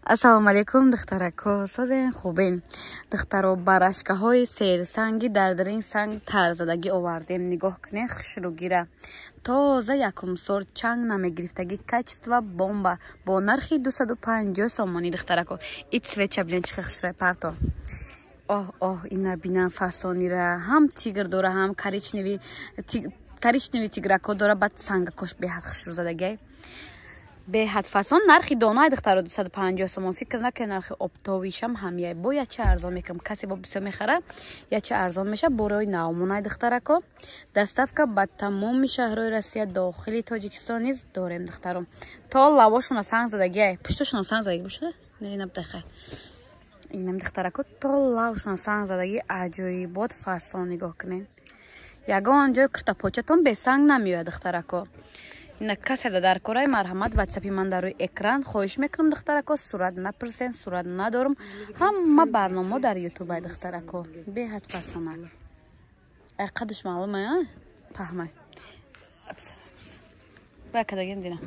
Ассалому алайкум, духтарако, созен, хубен? Духтаро, барашкаҳои серсанги дар дарин санг тарзадагӣ овардем. Нигоҳ кунед, хушрӯгира, тоза, якум сорт, чанг намегирифтагӣ, качество бомба, бо нархи 250 сомонӣ. Духтарако, и цвет ча бинед, чӣ хушрӯй парто. Оҳ, оҳ, ина бинам, фасонира ҳам тигр дора, ҳам коричневый, коричневый тиграко дора, баъд сангакош беҳад хушрӯзадагиай, беҳад фасон. Нархи донаи, духтаро, 250 сомон. Фикр накунед, нархи оптовый шам ҳамяй, бо яча арзон мекунам. Касе бо бисёр мехара, яча арзон меша. Борои навмонай, духтарако. Доставка ба тамоми шаҳрҳои Россия, дохили Тоҷикистон низ дорем, духтаро. То лавошона санг задагиай, пуштошонам санг задаги бошада, не, набудахай. Инам, духтарако, то лавшона санг задаги, аҷоибот, фасон. Нигоҳ кунед, ягон ҷой киртапочатон бесанг намеояд, духтарако. Ина касе дар кораи, марҳамат, ватсапи ман дар рӯи экран. Хоҳиш мекунам, духтарако, сурат напурсен, сурат надорам. Ҳама барномо дар ютубай, духтарако. Беҳад фасона, ай қадаш маълума, паҳмай бай кадагем дина.